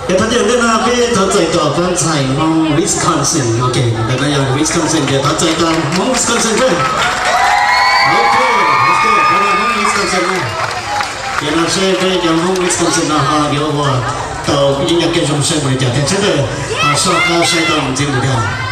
Ces thov tias ntej no peb thov txais tos pab ntxhais Hmoob Wisconsin, ok, ntawm no yog Wisconsin ces thov txais tos Hmoob Wisconsin thiab. Ok, Hmoob Wisconsin na. Ces no seb peb cov Hmoob Wisconsin no ho yuav ua tau ib co kev zoo saib mus li cas thiab, sawv daws ho soj qab saib tau mus ntxiv mus li cas.